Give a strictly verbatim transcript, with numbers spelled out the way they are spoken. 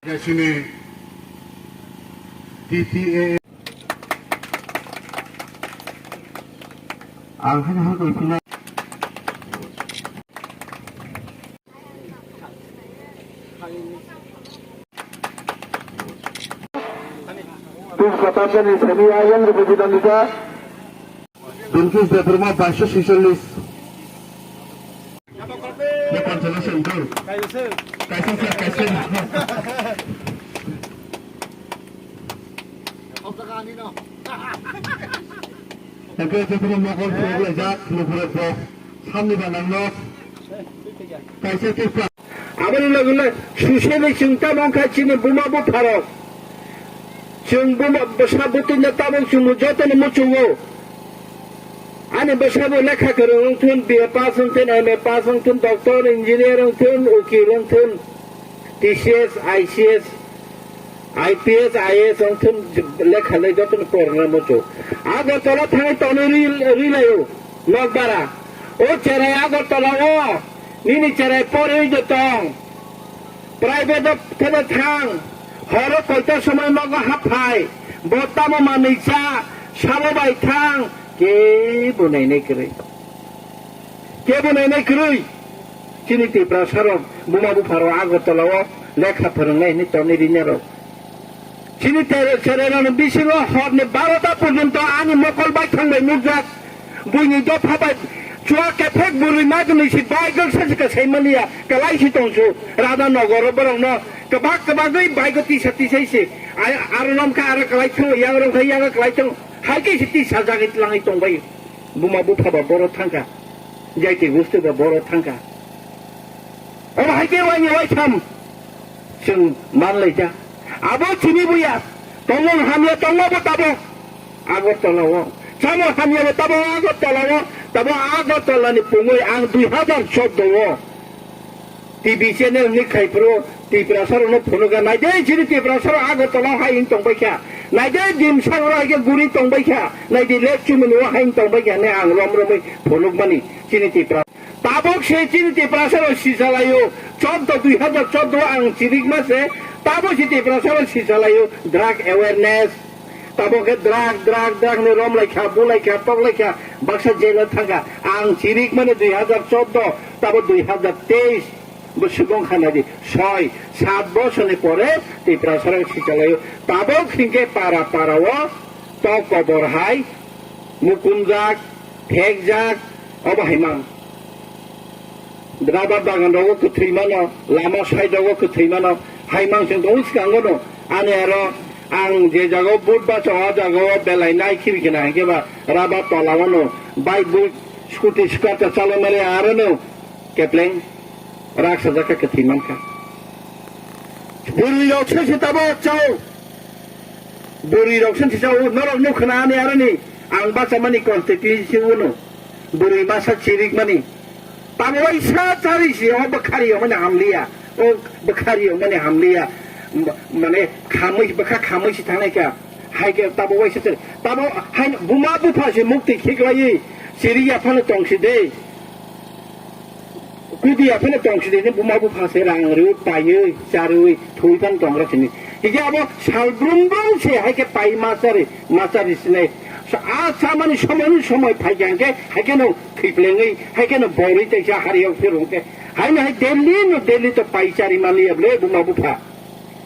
Sini T T A. Ang haino haino koi philai. Tus kotap jani semi ayang rupi bidang dita. Dunkis Debbarma baisho sicholis. Ye consolation tu. Kaisa sir, kaisa. Oke, Debbarma mokol phuruklaijak, luphuret bo. Samni ba nangno. Kaisa tipra. Aboni loge loge socially chwng tamo wngkha chini buma bupharok. Chwng buma bwsa bwtwino tabuk chwngno jotono muchungo. Ani bwsabo lekha kwrwng wngthun, B A pass wngthun, M A pass wngthun, doctor, engineer wngthun, ukil wngthun, T C S, I C S, I P S, I A S wngthun, lekha le jotono porna muchung. Agartala thangwi tonwi ri-, rilaio, nokbara. O cherai Agartala o, nini cherai porwi de tong. Private o thele thang, horo koita somoi nogo hap phai, bo tamo manwi cha, sabo bai thang, kebo nainai kwrwi. Kebo nainai kwrwi. Chini Tiprasa rok buma bupha rok Agartala o lekha phwrwngnai hinwi tonwi rina rok. Chini tere-, chererokni bisingo horni barota porjonto ani mokol bai thangbai nukjak. Buini dopha bai chua kephek bwrwi magwnwi si bike rok sachi kwsai maliya, kwlai si tongsu. Radha Nogoro borokno kwbak kwbagwi bike o tisa tisai si. Ai, aro romkha aro kwlai thango, yang romkha yang kwlai thango. Hai khe si tisa jagwi twlangwi tongbai. Buma bupha ba boro thangkha. Jaiti gusti ba boro thangkha. Obo hai khe waini waitham chwng manlaijak. Abo chini buya. Tongmung hamya tongma bo tabuk Agartala o. Chamung hamya bo tabuk Agartala o. Tabuk Agartala ni pungwi ang dui hazar chordo o T V channel ni khai phuru Tiprasa rokno phunukha. Naidi chini Tiprasa rok Agartala o hai wng tongbaikha. Naidi Dimsa rok hai khe guri tongbaikha. Naidi lek chumani o hai wng tongbaikha hinwi ang rom romwi phunukmani chini Tiprasa. Tabuk se chini Tiprasa rok sichalai o, chordo, dui hazar chordo ang chirikma se, tabuk se Tiprasa rok sichalai o, drug awareness, tabuk khe drug, drug, drug hinwi romlaikha, bulaikha, toklaikha, baksa jail o thangkha. Ang chirikmani dui hazar chordo, tabuk dui hazar teis, bo sibong khanadi, soi, sat bosorni pore Tiprasa rok sichalai o, tabuk hinkhe para para o, tok kobor hai, mukumjak, thekjak, obo hai mang. Rubber bagan rogo kwthwi mano, lama side rogo kwthwi mano, hai mang chwng tongo swkango no. Ani aro ang je jaga o vote bacha o jaga o belai nai khibi khina hinkhe ba rubber tola mano, bike bike scooty scooter chalai mali aro no kepleng rak sajak khe kwthwi mankha. Bwrwi rok se se tabo chao. Bwrwi rok se se chao, norok no khna ani aro ni ang bacha mani constituency uno. Bwrwi masa chirik mani. Tamo waisa chari si, o bwkhari o mani hamliya, o bwkhari o mani hamliya, m-, mane khamwi, bwkha khamwi si thangnai kha, hai khe tamo waisa chari, tamo hai buma bupha si mukti khiklaiwi chiri ya phano tong si de, kudi ya phano tong si de, buma bupha se rang rwi paiwi charwi thwi phano tong rw sini. Hikhe abo sal brum brum se hai khe pai ma chari, ma chari sinai. Sa-, a chamani somoini somoi phai khe hwnkhe, hai kheno khiplengwi, hai kheno borwi tei sa hari yok phirung khe. Haino hai Delhi no Delhi to pai chari mani ya ble buma bupha.